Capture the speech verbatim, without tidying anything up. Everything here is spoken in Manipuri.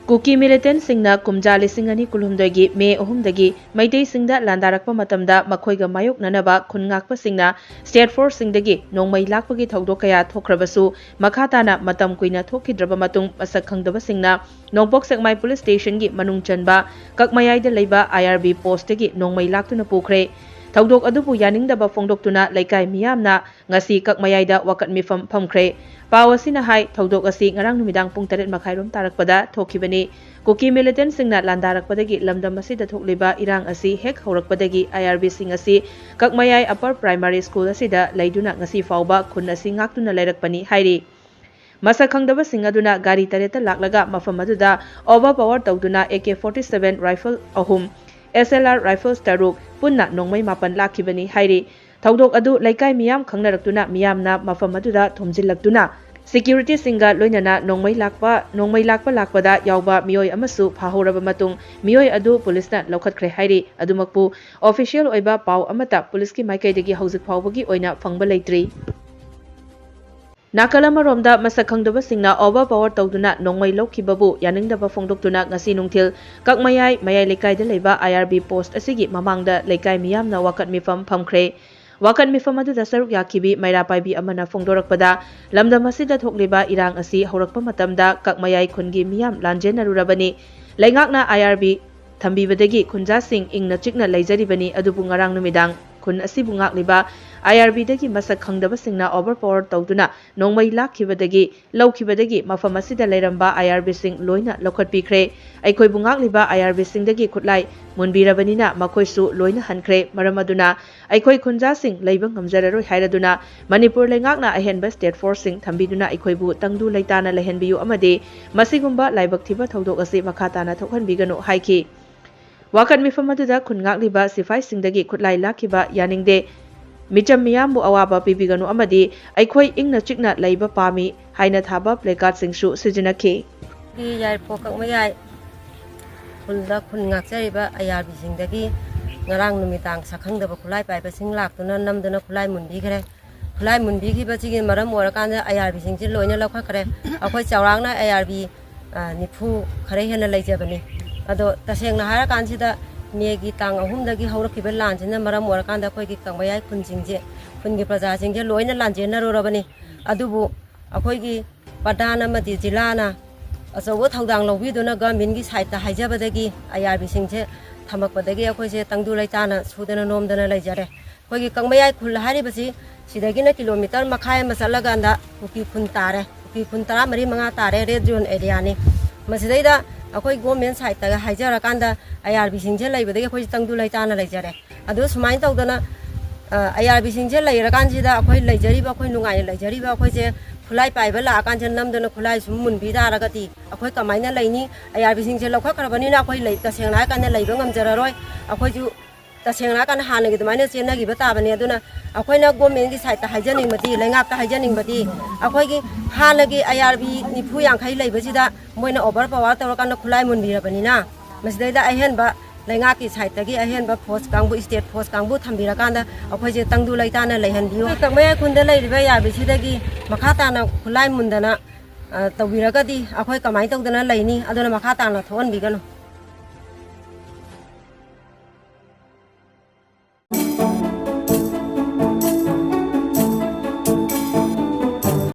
ꯀꯨꯀꯤ ꯃꯤꯂꯤꯇꯦꯟꯠꯁꯤꯡꯅ ꯀꯨꯝꯖꯥ ꯂꯤꯁꯤꯡ ꯑꯅꯤ ꯀꯨꯟꯍꯨꯝꯗꯣꯏꯒꯤ ꯃꯦ ꯑꯍꯨꯝꯗꯒꯤ ꯃꯩꯇꯩꯁꯤꯡꯗ ꯂꯥꯟꯗꯥꯔꯛꯄ ꯃꯇꯝꯗ ꯃꯈꯣꯏꯒ ꯃꯥꯌꯣꯛꯅꯅꯕ ꯈꯨꯟ ꯉꯥꯛꯄꯁꯤꯡꯅ ꯁ꯭ꯇꯦꯠ ꯐꯣꯔꯁꯁꯤꯡꯗꯒꯤ ꯅꯣꯡꯃꯩ ꯂꯥꯛꯄꯒꯤ ꯊꯧꯗꯣꯛ ꯀꯌꯥ ꯊꯣꯛꯈ꯭ꯔꯕꯁꯨ, ꯃꯈꯥ ꯇꯥꯅ ꯃꯇꯝ ꯀꯨꯏꯅ ꯊꯣꯛꯈꯤꯗ꯭ꯔꯕ ꯃꯇꯨꯡ ꯃꯁꯛ ꯈꯪꯗꯕꯁꯤꯡꯅ ꯅꯣꯡꯄꯣꯛ ꯁꯦꯛꯃꯥꯏ ꯄꯨꯂꯤꯁ ꯁ꯭ꯇꯦꯁꯟꯒꯤ ꯃꯅꯨꯡ ꯆꯟꯕ ꯀꯛꯃꯌꯥꯏꯗ ꯂꯩꯕ ꯑꯥꯏ ꯑꯥꯔ ꯕꯤ ꯄꯣꯁ꯭ꯠꯇꯒꯤ ꯅꯣꯡꯃꯩ ꯂꯥꯛꯇꯨꯅ ꯄꯨꯈ꯭ꯔꯦ꯫ ꯊꯧꯗꯣꯛ ꯑꯗꯨꯕꯨ ꯌꯥꯅꯤꯡꯗꯕ ꯐꯣꯡꯗꯣꯛꯇꯨꯅ ꯂꯩꯀꯥꯏ ꯃꯤꯌꯥꯝꯅ ꯉꯁꯤ ꯀꯛꯃꯌꯥꯏꯗ ꯋꯥꯀꯠ ꯃꯤꯐꯝ ꯐꯝꯈ꯭ꯔꯦ꯫ ꯄꯥꯎ ꯑꯁꯤꯅ ꯍꯥꯏ, ꯊꯧꯗꯣꯛ ꯑꯁꯤ ꯉꯔꯥꯡ ꯅꯨꯃꯤꯗꯥꯡ ꯄꯨꯡ ꯇꯔꯦꯠ ꯃꯈꯥꯏꯔꯣꯝ ꯇꯥꯔꯛꯄꯗ ꯊꯣꯛꯈꯤꯕꯅꯤ꯫ ꯀꯨꯀꯤ ꯃꯤꯂꯤꯇꯦꯟꯠꯁꯤꯡꯅ ꯂꯥꯟꯗꯥꯔꯛꯄꯗꯒꯤ ꯂꯝꯗꯝ ꯑꯁꯤꯗ ꯊꯣꯛꯂꯤꯕ ꯏꯔꯥꯡ ꯑꯁꯤ ꯍꯦꯛ ꯍꯧꯔꯛꯄꯗꯒꯤ ꯑꯥꯏ ꯑꯥꯔ ꯕꯤꯁꯤꯡ ꯑꯁꯤ ꯀꯛꯃꯌꯥꯏ ꯑꯄꯔ ꯄ꯭ꯔꯥꯏꯃꯥꯔꯤ ꯁ꯭ꯀꯨꯜ ꯑꯁꯤꯗ ꯂꯩꯗꯨꯅ ꯉꯁꯤ ꯐꯥꯎꯕ ꯈꯨꯟ ꯑꯁꯤ ꯉꯥꯛꯇꯨꯅ ꯂꯩꯔꯛꯄꯅꯤ ꯍꯥꯏꯔꯤ꯫ ꯃꯁꯛ ꯈꯪꯗꯕꯁꯤꯡ ꯑꯗꯨꯅ ꯒꯥꯔꯤ ꯇꯔꯦꯠꯇ ꯂꯥꯛꯂꯒ ꯃꯐꯝ ꯑꯗꯨꯗ ꯑꯣꯚꯔ ꯄꯥꯋꯔ ꯇꯧꯗꯨꯅ A K forty seven rifle ꯑꯍꯨꯝ, ꯑꯦꯁ ꯑꯦꯜ ꯑꯥꯔ ꯔꯥꯏꯐꯜꯁ ꯇꯔꯨꯛ, ꯄꯨꯟꯅ ꯅꯣꯡꯃꯩ ꯃꯥꯄꯟ ꯂꯥꯛꯈꯤꯕꯅꯤ ꯍꯥꯏꯔꯤ꯫ ꯊꯧꯗꯣꯛ ꯑꯗꯨ ꯂꯩꯀꯥꯏ ꯃꯤꯌꯥꯝ ꯈꯪꯅꯔꯛꯇꯨꯅ ꯃꯤꯌꯥꯝꯅ ꯃꯐꯝ ꯑꯗꯨꯗ ꯊꯣꯝꯖꯤꯜꯂꯛꯇꯨꯅ ꯁꯦꯀ꯭ꯌꯨꯔꯤꯇꯤꯁꯤꯡꯒ ꯂꯣꯏꯅꯅ ꯅꯣꯡꯃꯩ ꯂꯥꯛꯄ, ꯅꯣꯡꯃꯩ ꯂꯥꯛꯄ ꯂꯥꯛꯄꯗ ꯌꯥꯎꯕ ꯃꯤꯑꯣꯏ ꯑꯃꯁꯨ ꯐꯥꯍꯧꯔꯕ ꯃꯇꯨꯡ ꯃꯤꯑꯣꯏ ꯑꯗꯨ ꯄꯨꯂꯤꯁꯅ ꯂꯧꯈꯠꯈ꯭ꯔꯦ ꯍꯥꯏꯔꯤ꯫ ꯑꯗꯨꯃꯛꯄꯨ ꯑꯣꯐꯤꯁꯤꯌꯦꯜ ꯑꯣꯏꯕ ꯄꯥꯎ ꯑꯃꯠꯇ ꯄꯨꯂꯤꯁꯀꯤ ꯃꯥꯏꯀꯩꯗꯒꯤ ꯍꯧꯖꯤꯛ ꯐꯥꯎꯕꯒꯤ ꯑꯣꯏꯅ ꯐꯪꯕ ꯂꯩꯇ꯭ꯔꯤ꯫ ꯅꯥꯀꯜ ꯑꯃꯔꯣꯝꯗ ꯃꯁꯛ ꯈꯪꯗꯕꯁꯤꯡꯅ ꯑꯣꯚꯔ ꯄꯥꯋꯔ ꯇꯧꯗꯨꯅ ꯅꯣꯡꯃꯩ ꯂꯧꯈꯤꯕꯕꯨ ꯌꯥꯅꯤꯡꯗꯕ ꯐꯣꯡꯗꯣꯛꯇꯨꯅ ꯉꯁꯤ ꯅꯨꯡꯊꯤꯜ ꯀꯛꯃꯌꯥꯏ ꯃꯌꯥꯏ ꯂꯩꯀꯥꯏꯗ ꯂꯩꯕ ꯑꯥꯏ ꯑꯥꯔ ꯕꯤ ꯄꯣꯁ꯭ꯠ ꯑꯁꯤꯒꯤ ꯃꯃꯥꯡꯗ ꯂꯩꯀꯥꯏ ꯃꯤꯌꯥꯝꯅ ꯋꯥꯀꯠ ꯃꯤꯐꯝ ꯐꯝꯈ꯭ꯔꯦ꯫ ꯋꯥꯀꯠ ꯃꯤꯐꯝ ꯑꯗꯨꯗ ꯁꯔꯨꯛ ꯌꯥꯈꯤꯕꯤ ꯃꯩꯔꯥ ꯄꯥꯏꯕꯤ ꯑꯃꯅ ꯐꯣꯡꯗꯣꯔꯛꯄꯗ, ꯂꯝꯗꯝ ꯑꯁꯤꯗ ꯊꯣꯛꯂꯤꯕ ꯏꯔꯥꯡ ꯑꯁꯤ ꯍꯧꯔꯛꯄ ꯃꯇꯝꯗ ꯀꯛꯃꯌꯥꯏ ꯈꯨꯟꯒꯤ ꯃꯤꯌꯥꯝ ꯂꯥꯟꯖꯦꯟꯅꯔꯨꯔꯕꯅꯤ꯫ ꯂꯩꯉꯥꯛꯅ ꯑꯥꯏ ꯑꯥꯔ ꯕꯤ ꯊꯝꯕꯤꯕꯗꯒꯤ ꯈꯨꯟꯖꯥꯁꯤꯡ ꯏꯪꯅ ꯆꯤꯛꯅ ꯂꯩꯖꯔꯤꯕꯅꯤ꯫ ꯑꯗꯨꯕꯨ ꯉꯔꯥꯡ ꯅꯨꯃꯤꯗꯥꯡ ꯈꯨꯟ ꯑꯁꯤꯕꯨ ꯉꯥꯛꯂꯤꯕ ꯑꯥꯏ ꯑꯥꯔ ꯕꯤꯗꯒꯤ ꯃꯁꯛ ꯈꯪꯗꯕꯁꯤꯡꯅ ꯑꯣꯚꯔ ꯄꯥꯋꯔ ꯇꯧꯗꯨꯅ ꯅꯣꯡꯃꯩ ꯂꯥꯛꯈꯤꯕꯗꯒꯤ, ꯂꯧꯈꯤꯕꯗꯒꯤ ꯃꯐꯝ ꯑꯁꯤꯗ ꯂꯩꯔꯝꯕ ꯑꯥꯏ ꯑꯥꯔ ꯕꯤꯁꯤꯡ ꯂꯣꯏꯅ ꯂꯧꯈꯠꯄꯤꯈ꯭ꯔꯦ꯫ ꯑꯩꯈꯣꯏꯕꯨ ꯉꯥꯛꯂꯤꯕ ꯑꯥꯏ ꯑꯥꯔ ꯕꯤꯁꯤꯡꯗꯒꯤ ꯈꯨꯠꯂꯥꯏ ꯃꯨꯟꯕꯤꯔꯕꯅꯤꯅ ꯃꯈꯣꯏꯁꯨ ꯂꯣꯏꯅ ꯍꯟꯈ꯭ꯔꯦ꯫ ꯃꯔꯝ ꯑꯗꯨꯅ ꯑꯩꯈꯣꯏ ꯈꯨꯟꯖꯥꯁꯤꯡ ꯂꯩꯕ ꯉꯝꯖꯔꯔꯣꯏ ꯍꯥꯏꯔꯗꯨꯅ ꯃꯅꯤꯄꯨꯔ ꯂꯩꯉꯥꯛꯅ ꯑꯍꯦꯟꯕ ꯁ꯭ꯇꯦꯠ ꯐꯣꯔꯁꯁꯤꯡ ꯊꯝꯕꯤꯗꯨꯅ ꯑꯩꯈꯣꯏꯕꯨ ꯇꯪꯗꯨ ꯂꯩꯇꯥꯅ ꯂꯩꯍꯟꯕꯤꯌꯨ ꯑꯃꯗꯤ ꯃꯁꯤꯒꯨꯝꯕ ꯂꯥꯏꯕꯛ ꯊꯤꯕ ꯊꯧꯗꯣꯛ ꯑꯁꯤ ꯃꯈꯥ ꯇꯥꯅ ꯊꯣꯛꯍꯟꯕꯤꯒꯅꯨ ꯍꯥꯏꯈꯤ꯫ ꯋꯥꯀꯠ ꯃꯤꯐꯝ ꯑꯗꯨꯗ ꯈꯨꯟ ꯉꯥꯛꯂꯤꯕ ꯁꯤꯐꯥꯏꯁꯤꯡꯗꯒꯤ ꯈꯨꯠꯂꯥꯏ ꯂꯥꯛꯈꯤꯕ ꯌꯥꯅꯤꯡꯗꯦ, ꯃꯤꯆꯝ ꯃꯤꯌꯥꯝꯕꯨ ꯑꯋꯥꯕ ꯄꯤꯕꯤꯒꯅꯨ ꯑꯃꯗꯤ ꯑꯩꯈꯣꯏ ꯏꯪꯅ ꯆꯤꯛꯅ ꯂꯩꯕ ꯄꯥꯝꯃꯤ ꯍꯥꯏꯅ ꯊꯥꯕ ꯄ꯭ꯂꯦꯀꯥꯔꯗꯁꯤꯡꯁꯨ ꯁꯤꯖꯤꯟꯅꯈꯤ꯫ ꯌꯥꯏꯔꯤꯄꯣꯛ ꯀꯛꯃꯌꯥꯏ ꯈꯨꯜꯗ ꯈꯨꯟ ꯉꯥꯛꯆꯔꯤꯕ ꯑꯥꯏ ꯑꯥꯔ ꯕꯤꯁꯤꯡꯗꯒꯤ ꯉꯔꯥꯡ ꯅꯨꯃꯤꯗꯥꯡ ꯁꯛꯈꯪꯗꯕ ꯈꯨꯠꯂꯥꯏ ꯄꯥꯏꯕꯁꯤꯡ ꯂꯥꯛꯇꯨꯅ ꯅꯝꯗꯨꯅ ꯈꯨꯠꯂꯥꯏ ꯃꯨꯟꯕꯤꯈ꯭ꯔꯦ꯫ ꯈꯨꯠꯂꯥꯏ ꯃꯨꯟꯕꯤꯈꯤꯕꯁꯤꯒꯤ ꯃꯔꯝ ꯑꯣꯏꯔꯀꯥꯟꯗ ꯑꯥꯏ ꯑꯥꯔ ꯕꯤꯁꯤꯡꯁꯤ ꯂꯣꯏꯅ ꯂꯧꯈꯠꯈ꯭ꯔꯦ꯫ ꯑꯩꯈꯣꯏ ꯆꯥꯎꯔꯥꯛꯅ ꯑꯥꯏ ꯑꯥꯔ ꯕꯤ ꯑ, ꯅꯤꯐꯨ ꯈꯔ ꯍꯦꯟꯅ ꯂꯩꯖꯕꯅꯤ꯫ ꯑꯗꯣ ꯇꯁꯦꯡꯅ ꯍꯥꯏꯔꯀꯥꯟꯁꯤꯗ ꯃꯦꯒꯤ ꯇꯥꯡ ꯑꯍꯨꯝꯗꯒꯤ ꯍꯧꯔꯛꯈꯤꯕ ꯂꯥꯟꯁꯤꯅ ꯃꯔꯝ ꯑꯣꯏꯔꯀꯥꯟꯗ ꯑꯩꯈꯣꯏꯒꯤ ꯀꯪꯕꯌꯥꯏ ꯈꯨꯟꯁꯤꯡꯁꯦ, ꯈꯨꯟꯒꯤ ꯄ꯭ꯔꯖꯥꯁꯤꯡꯁꯦ ꯂꯣꯏꯅ ꯂꯥꯟꯖꯦꯟꯅꯔꯨꯔꯕꯅꯤ꯫ ꯑꯗꯨꯕꯨ ꯑꯩꯈꯣꯏꯒꯤ ꯄ꯭ꯔꯙꯥꯟ ꯑꯃꯗꯤ ꯖꯤꯂꯥꯅ ꯑꯆꯧꯕ ꯊꯧꯗꯥꯡ ꯂꯧꯕꯤꯗꯨꯅ ꯒꯚꯔꯟꯃꯦꯟꯒꯤ ꯁꯥꯏꯠꯇ ꯍꯥꯏꯖꯕꯗꯒꯤ ꯑꯥꯏ ꯑꯥꯔ ꯕꯤꯁꯤꯡꯁꯦ ꯊꯝꯃꯛꯄꯗꯒꯤ ꯑꯩꯈꯣꯏꯁꯦ ꯇꯪꯗꯨ ꯂꯩꯇꯥꯅ ꯁꯨꯗꯅ ꯅꯣꯝꯗꯅ ꯂꯩꯖꯔꯦ꯫ ꯑꯩꯈꯣꯏꯒꯤ ꯀꯪꯕꯌꯥꯏ ꯈꯨꯜ ꯍꯥꯏꯔꯤꯕꯁꯤ ꯁꯤꯗꯒꯤꯅ ꯀꯤꯂꯣꯃꯤꯇꯔ ꯃꯈꯥꯏ ꯑꯃ ꯆꯠꯂꯀꯥꯟꯗ ꯀꯨꯀꯤ ꯈꯨꯟ ꯇꯥꯔꯦ꯫ ꯀꯨꯀꯤ ꯈꯨꯟ ꯇꯔꯥꯃꯔꯤ ꯃꯉꯥ ꯇꯥꯔꯦ, ꯔꯦꯗ ꯖꯣꯟ ꯑꯦꯔꯤꯌꯥꯅꯤ꯫ ꯃꯁꯤꯗꯩꯗ ꯑꯩꯈꯣꯏ ꯒꯣꯔꯃꯦꯟ ꯁꯥꯏꯠꯇꯒ ꯍꯥꯏꯖꯔꯀꯥꯟꯗ ꯑꯥꯏ ꯑꯥꯔ ꯕꯤꯁꯤꯡꯁꯦ ꯂꯩꯕꯗꯒꯤ ꯑꯩꯈꯣꯏꯁꯦ ꯇꯪꯗꯨ ꯂꯩꯇꯥꯅ ꯂꯩꯖꯔꯦ꯫ ꯑꯗꯨ ꯁꯨꯃꯥꯏꯅ ꯇꯧꯗꯅ, ꯑ, ꯑꯥꯏ ꯑꯥꯔ ꯕꯤꯁꯤꯡꯁꯦ ꯂꯩꯔꯀꯥꯟꯁꯤꯗ ꯑꯩꯈꯣꯏ ꯂꯩꯖꯔꯤꯕ, ꯑꯩꯈꯣꯏ ꯅꯨꯡꯉꯥꯏꯅ ꯂꯩꯖꯔꯤꯕ ꯑꯩꯈꯣꯏꯁꯦ ꯈꯨꯠꯂꯥꯏ ꯄꯥꯏꯕ ꯂꯥꯛꯑꯀꯥꯟꯁꯤꯗ ꯅꯝꯗꯅ ꯈꯨꯠꯂꯥꯏ ꯁꯨꯝ ꯃꯨꯟꯕꯤ ꯇꯥꯔꯒꯗꯤ ꯑꯩꯈꯣꯏ ꯀꯃꯥꯏꯅ ꯂꯩꯅꯤ? ꯑꯥꯏ ꯑꯥꯔ ꯕꯤꯁꯤꯡꯁꯦ ꯂꯧꯈꯠꯈ꯭ꯔꯕꯅꯤꯅ ꯑꯩꯈꯣꯏ ꯂꯩ-, ꯇꯁꯦꯡꯅ ꯍꯥꯏꯔꯀꯥꯟꯗ ꯂꯩꯕ ꯉꯝꯖꯔꯔꯣꯏ꯫ ꯑꯩꯈꯣꯏꯁꯨ ꯇꯁꯦꯡꯅ ꯍꯥꯏꯔꯀꯥꯟꯗ ꯍꯥꯟꯅꯒꯤ ꯑꯗꯨꯃꯥꯏꯅ ꯆꯦꯟꯅꯈꯤꯕ ꯇꯥꯕꯅꯤ꯫ ꯑꯗꯨꯅ ꯑꯩꯈꯣꯏꯅ ꯒꯣꯔꯃꯦꯟꯒꯤ ꯁꯥꯏꯠꯇ ꯍꯥꯏꯖꯅꯤꯡꯕꯗꯤ, ꯂꯩꯉꯥꯛꯇ ꯍꯥꯏꯖꯅꯤꯡꯕꯗꯤ, ꯑꯩꯈꯣꯏꯒꯤ ꯍꯥꯟꯅꯒꯤ ꯑꯥꯏ ꯑꯥꯔ ꯕꯤ ꯅꯤꯐꯨ ꯌꯥꯡꯈꯩ ꯂꯩꯕꯁꯤꯗ ꯃꯣꯏꯅ ꯑꯣꯚꯔ ꯄꯋꯥꯔ ꯇꯧꯔꯀꯥꯟꯗ ꯈꯨꯠꯂꯥꯏ ꯃꯨꯟꯕꯤꯔꯕꯅꯤꯅ, ꯃꯁꯤꯗꯩꯗ ꯑꯍꯦꯟꯕ ꯂꯩꯉꯥꯛꯀꯤ ꯁꯥꯏꯠꯇꯒꯤ ꯑꯍꯦꯟꯕ ꯐꯣꯔꯁ ꯀꯥꯡꯕꯨ, ꯁ꯭ꯇꯦꯠ ꯐꯣꯔꯁ ꯀꯥꯡꯕꯨ ꯊꯝꯕꯤꯔꯀꯥꯟꯗ ꯑꯩꯈꯣꯏꯁꯦ ꯇꯪꯗꯨ ꯂꯩꯇꯥꯅ ꯂꯩꯍꯟꯕꯤꯌꯨ꯫ ꯑꯩꯈꯣꯏ ꯀꯪꯕꯌꯥꯏ ꯈꯨꯟꯗ ꯂꯩꯔꯤꯕ ꯑꯥꯏ ꯑꯥꯔ ꯕꯤꯁꯤꯗꯒꯤ ꯃꯈꯥ ꯇꯥꯅ ꯈꯨꯠꯂꯥꯏ ꯃꯨꯟꯗꯅ, ꯑ, ꯇꯧꯕꯤꯔꯒꯗꯤ ꯑꯩꯈꯣꯏ ꯀꯃꯥꯏꯅ ꯇꯧꯗꯅ ꯂꯩꯅꯤ? ꯑꯗꯨꯅ ꯃꯈꯥ ꯇꯥꯅ ꯊꯣꯛꯍꯟꯕꯤꯒꯅꯨ꯫